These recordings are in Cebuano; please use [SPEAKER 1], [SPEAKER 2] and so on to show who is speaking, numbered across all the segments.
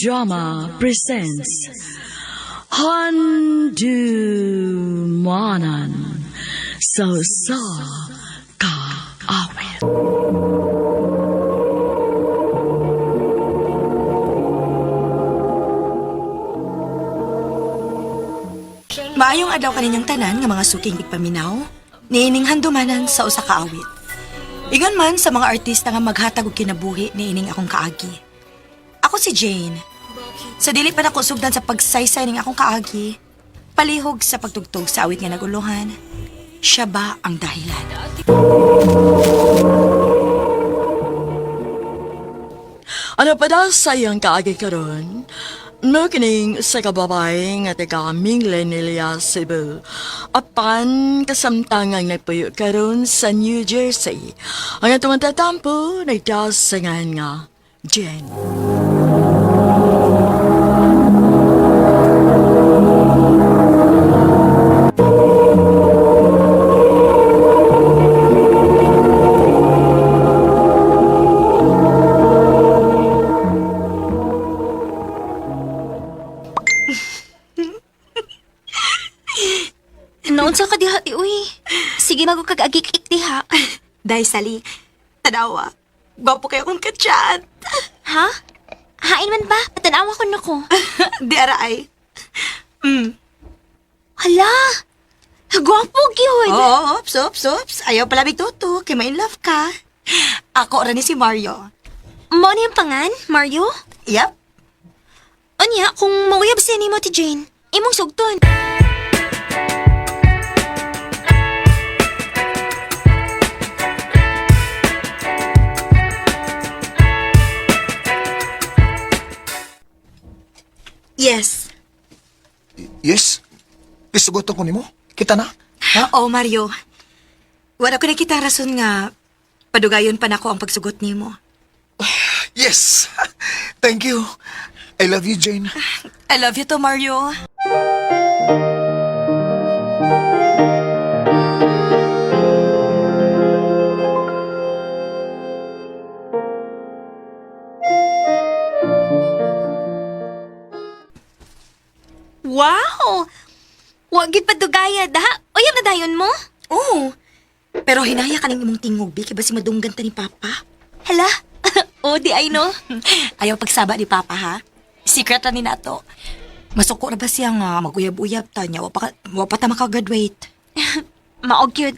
[SPEAKER 1] Drama presents Handumanan sa Usa Ka Awit.
[SPEAKER 2] Maayong adlaw kaninyong tanan nga mga suking igpaminaw, niining handumanan sa usa ka awit. Ingon man sa mga artista nga maghatag og kinabuhi niining akong kaagi. Ako si Jane. Sa dili pa nako sugdan sa pagsaysay ning akong kaagi, palihog sa pagtugtog sa awit nga naguluhan, siya ba ang dahilan?
[SPEAKER 1] Ano pa daw sa iyang kaagi karon? Mo kining sa kababay nga taga Minglanilla, Cebu. Apan kasamtangang nagpuyo karon sa New Jersey. Ang atong tatampo nagdasangan nga Jen.
[SPEAKER 3] Noon sa kadiha ti uy. Sige mago kag agik-ik diha.
[SPEAKER 2] Dahil Sally, tanawa, gwapo kayo akong kachat.
[SPEAKER 3] Ha? Hain man ba? Patanawa ko nako.
[SPEAKER 2] Di araay.
[SPEAKER 3] Hala! Gwapo gyud.
[SPEAKER 2] Oo, oops, oops, oops. Ayaw pala bigtuto, kay ma-in love ka. Ako ra ni si Mario.
[SPEAKER 3] Mo ni ang pangan, Mario?
[SPEAKER 2] Yep.
[SPEAKER 3] Unya, kung mauyab siya nimo ti Jane, imong sugton.
[SPEAKER 2] Yes.
[SPEAKER 4] Yes. Isugotan ko nimo. Kita na. Ha?
[SPEAKER 2] Oo, Mario. Wala ko nakita ang rason nga padugayon pa nako ang pagsugot nimo.
[SPEAKER 4] Yes. Thank you. I love you, Jane.
[SPEAKER 2] I love you too, Mario.
[SPEAKER 3] Wow! Wa gid padugaya daha. Uyab na dayon mo?
[SPEAKER 2] Oo. Pero hinaya ka ng imong tingog, Bi, kay basi madunggan ta ni Papa.
[SPEAKER 3] Hala. O di ay no.
[SPEAKER 2] Ayaw pagsaba ni Papa, ha? Secret ra ni nato. Masuko na ba siya nga maguyab-uyab ta niya? Wa pa ta makagraduate.
[SPEAKER 3] Mao gyud.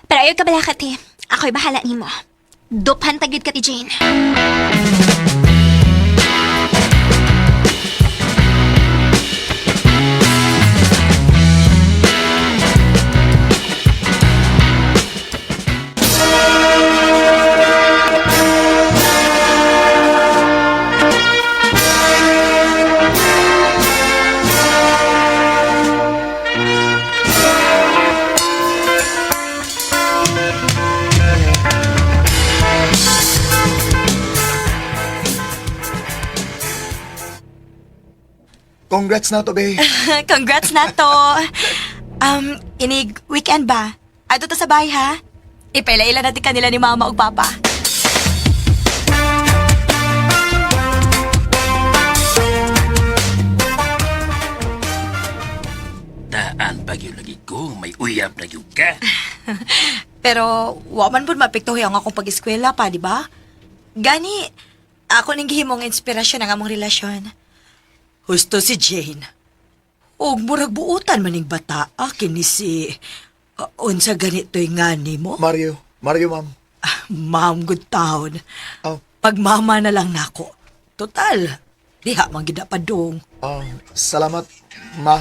[SPEAKER 3] Pero ayaw ka bala ka, te. Ako'y bahala nimo. Duphan ta gyud ka ti Jane.
[SPEAKER 4] Congrats na to, be.
[SPEAKER 2] Congrats na to. Inig weekend ba? Ato ta sa bahay, ha? Ipaila-ila natin kanila ni Mama ug Papa.
[SPEAKER 5] Daan pa gyud lagi ko, may uyab na gyud ka.
[SPEAKER 2] Pero wa man pud maapektuhi ang akong pag-eskwela pa, di ba? Gani, ako ning gihimong inspirasyon ang among relasyon. Husto si Jane. Og murag buutan maning bata kini si unsa ganito'y nga nimo?
[SPEAKER 4] Mario. Mario, ma'am.
[SPEAKER 2] Ah, ma'am, good town.
[SPEAKER 4] Oh,
[SPEAKER 2] Pagmama na lang nako. Total, diha man gid na padung.
[SPEAKER 4] oh, salamat, ma.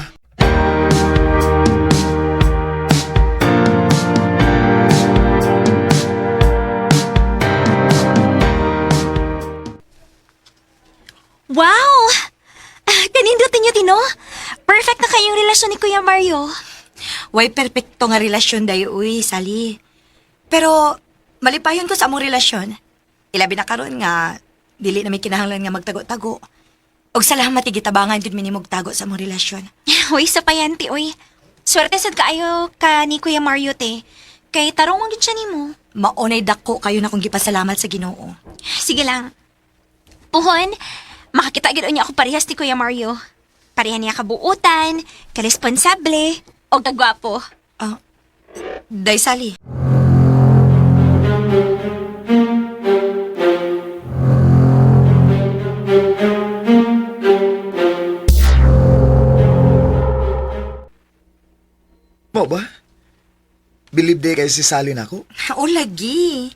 [SPEAKER 3] Wow! Ah, Kanindutin niyo, Tino. Perfect na kayong relasyon ni Kuya Mario.
[SPEAKER 2] Way perpekto nga relasyon dayo uy, Sally. Pero malipayon ko sa among relasyon. Ilabi na karon nga dili na may kinahanglan nga magtago-tago. Og salamat gitabangan gud mi nimo og tago sa among relasyon.
[SPEAKER 3] Uy, sa payanti, uy. Swerte sad kaayo ka ni Kuya Mario, te. Kay tarong man gid siya nimo.
[SPEAKER 2] Maunay dako kayo na kong gipasalamat sa Ginoo.
[SPEAKER 3] Sige lang. Puhon, Makakita gid niya ako parehas ni Kuya Mario. Pareha niya kabuutan, karesponsable, o kagwapo.
[SPEAKER 2] Ah, Day Sally.
[SPEAKER 4] Mo ba? Believe day kay si Sally nako.
[SPEAKER 2] O lagi.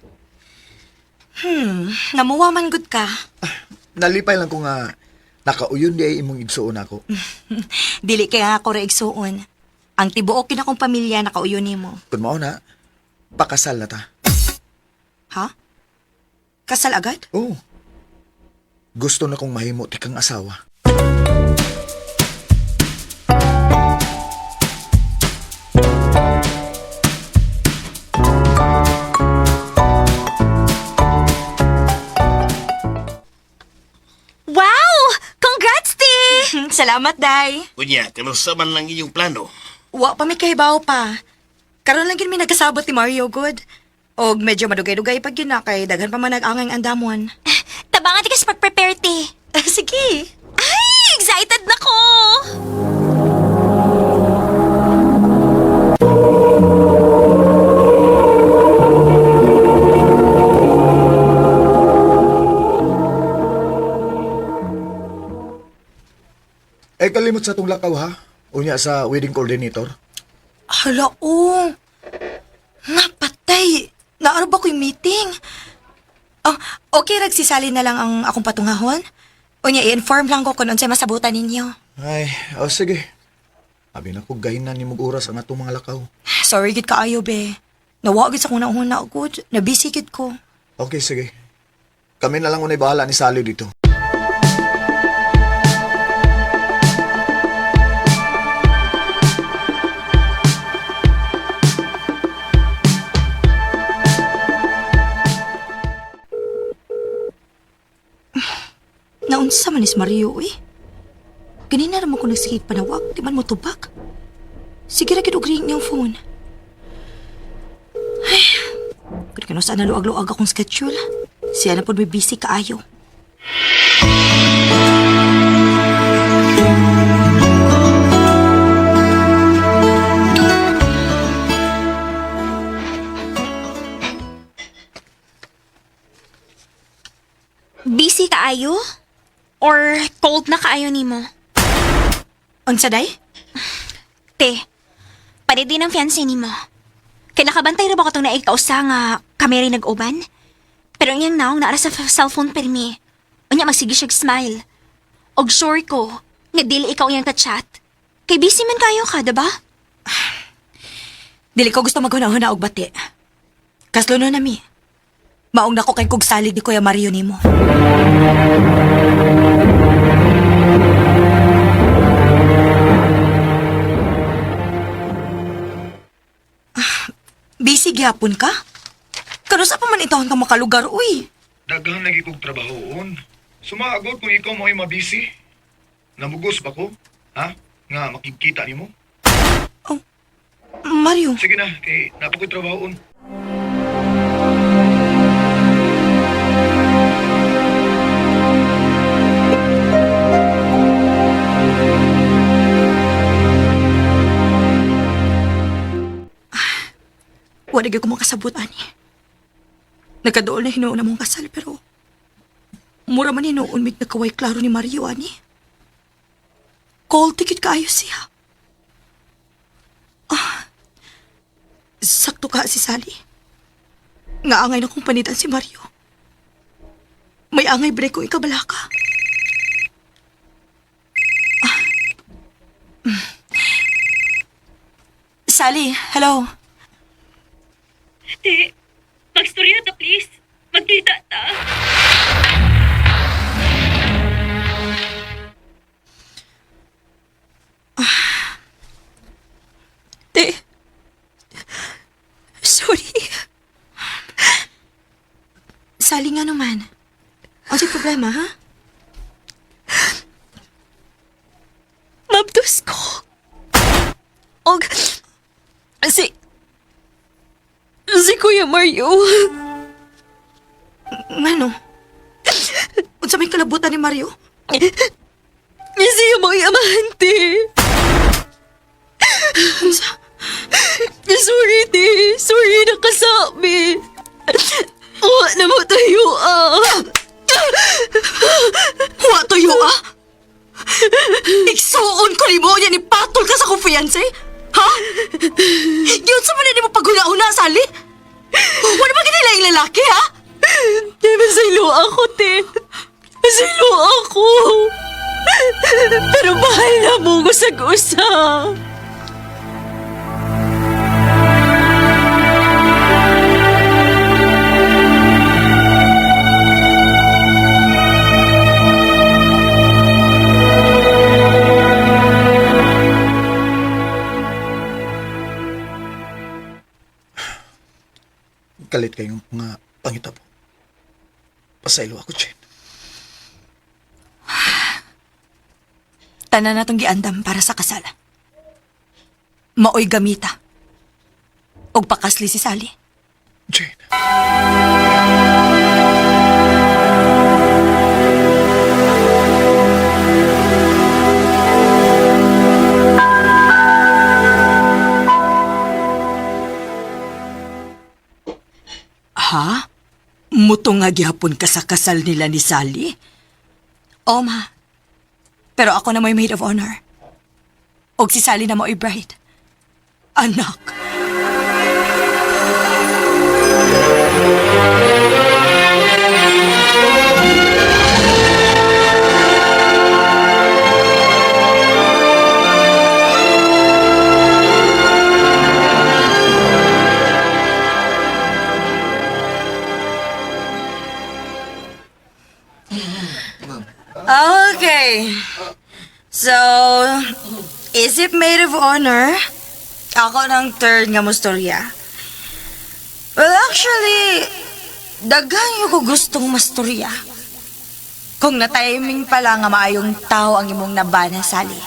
[SPEAKER 2] Namuwa man gud ka.
[SPEAKER 4] Nalipay lang ko nga nakauyon di ay imong igsuon ako.
[SPEAKER 2] Dili kay nga ako ra igsuon. Ang tibuok kina akong pamilya nakauyon nimo.
[SPEAKER 4] Kun mao na, pakasal na ta.
[SPEAKER 2] Ha? Kasal agad?
[SPEAKER 4] Oh. Gusto na kong mahimo ti kang asawa.
[SPEAKER 3] Wow! Congrats, ti!
[SPEAKER 2] Salamat, Day.
[SPEAKER 5] Unya, kanusa man lang inyong plano.
[SPEAKER 2] Wa pa mi kahibaw pa. Karon lang gid mi nagkasabot ni Mario good. Og medyo madugay-dugay pag yun na kay daghan pa man nag-angay ang andamon.
[SPEAKER 3] Tabangan ti ka sa pag-prepare, ti.
[SPEAKER 2] Sige.
[SPEAKER 3] Ay, excited na ko!
[SPEAKER 4] Eh kalimot sa tong lakaw ha. Unya sa wedding coordinator.
[SPEAKER 2] Hala, oh. Napatay. Naaro ba ko yung meeting? Oh, okay, ragsisali na lang ang akong patungahon. Unya, i-inform lang ko kung unsay masabutan ninyo.
[SPEAKER 4] Ay, oh sige. Abi na ko gahin na ni mong oras ang atong mga lakaw.
[SPEAKER 2] Sorry, gid kaayo, be. Nawa gid sa kong nauna, good. Nabisi gid ko.
[SPEAKER 4] Okay, sige. Kami na lang unay bahala ni Sally dito.
[SPEAKER 2] Naunsa man is Mario, eh. Ganina naman ko nagsigig panawag, di man mo tubag. Sige ra gid og ring niyang phone. Ay, kun kano saan naluag-luag akong schedule. Siya na po may busy kaayo.
[SPEAKER 3] Busy kaayo? Or cold na kaayo nimo?
[SPEAKER 2] Unsa day?
[SPEAKER 3] Te, pwede din ang fiancé nimo. Kay nakabantay ra ba ko itong naikausa nga kami rin nag-uban? Pero ang iyang naong naara sa cellphone permi. Unya magsige siyag smile. Og sure ko, nga dili ikaw iyang ka-chat. Kay busy man kayo ka, diba?
[SPEAKER 2] Dili ko gusto maghuna-huna og bati. Kasluno na mi. Maong nako kay kog salig ni Kuya Mario nimo. Ah, busy gyapon ka? Kanusa pa man itawon ka makalugar, uy?
[SPEAKER 4] Daghan lagi kog trabahoon. Sumaagod kung ikaw mo'y mabisi. Namugos ba ko? Ha? Nga makikita nimo?
[SPEAKER 2] Oh, Mario,
[SPEAKER 4] Sige na, kay napakoy trabahoon.
[SPEAKER 2] wala gyud ko makasabot ani. Nagkadool na hinuon na mong kasal pero mura man hinuon mig nagkaway klaro ni Mario ani. Call ticket kaayo siya. Ah, sakto ka si Sally. Nga angay na kong panitan si Mario. May angay break kong ikabala ka. Ah. Sally, hello.
[SPEAKER 3] Te, magstorya ta please. Magkita ta.
[SPEAKER 2] Te. Sorry. Sally nga naman. Ano yung problema, ha?
[SPEAKER 3] Mabdos ko. Og, si Kuya Mario.
[SPEAKER 2] Ngano? Unsa may kalabutan ni Mario?
[SPEAKER 1] Siya mo amahan, te. Sorry, te. Sorry, nakasabi. Wa na mo tayo, ah.
[SPEAKER 2] Wa tuyo ah! Igsuon ko nimo niya ni patol ka sa akong fiancé? Ha? Yun sa man mo paghuna-huna, Sally? Wala ba kanila yung lalaki, ha?
[SPEAKER 1] Te, masaylo ako, te. Masaylo ako. Pero mahal na mo ko sa gusa.
[SPEAKER 4] Kalit kayong mga pangitabo. Pasaylo ako, Jen.
[SPEAKER 2] Tanan natong giandam para sa kasal. Maoy gamita. Og pakasli si Sally.
[SPEAKER 4] Jane.
[SPEAKER 2] Ha? Muto nga gihapon ka sa kasal nila ni Sally? Oo, ma. Pero ako na mo'y maid of honor. Og si Sally na mo'y bride. Anak. Okay. So, is it maid of honor? Ako ng third nga mustorya. Well, actually, daghan yung ko gustong mastorya. Kung na-timing pala nga maayong tao ang imong nabana, Sally.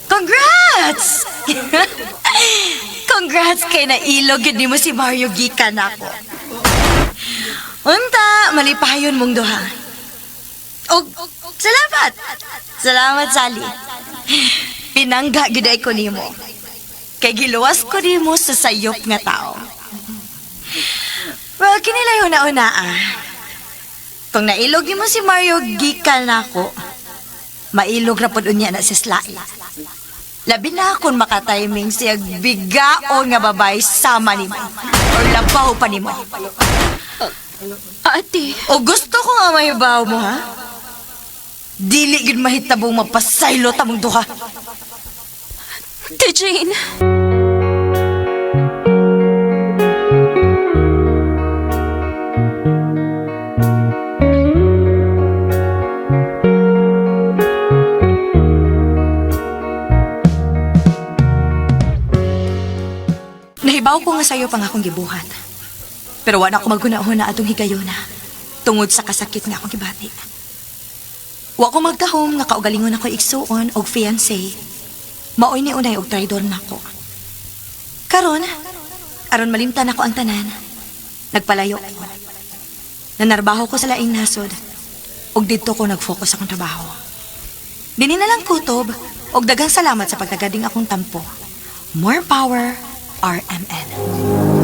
[SPEAKER 2] Congrats! Congrats kay nailog yun nimo si Mario gikan ako. Unta, malipayon mong duha. Og, salamat! Salamat, Sally. Pinangga gid ay ko nimo. Kay giluwas ko nimo sa sayop nga tao. Well, kinilay una-una ah. Kung nailog nimo si Mario, gikan nako. Mailog ra pod unya na si Slai. Labi na kung makatiming siya bigaon nga babae sama nimo or labaw pa nimo.
[SPEAKER 3] Ate,
[SPEAKER 2] O gusto ko nga mahibaw mo, ha? Dili gid mahitabong mapasaylo tamong duha.
[SPEAKER 3] Te Jane.
[SPEAKER 2] Nahibaw ko nga sayo pang akong gibuhat. Pero wala ko maghuna-huna atong higayona tungod sa kasakit nga akong gibati. Wa ko magtahom nga kaugalingon ako igsuon og fiancé. Maoy ni unay og traidor nako. Karon, aron malimtan ako ang tanan. Nagpalayo ko. Nanarbaho ko sa laing nasod ug didto ko nag-focus akong trabaho. Dini na lang kutob og daghang salamat sa pagtagading akong tampo. More power, RMN.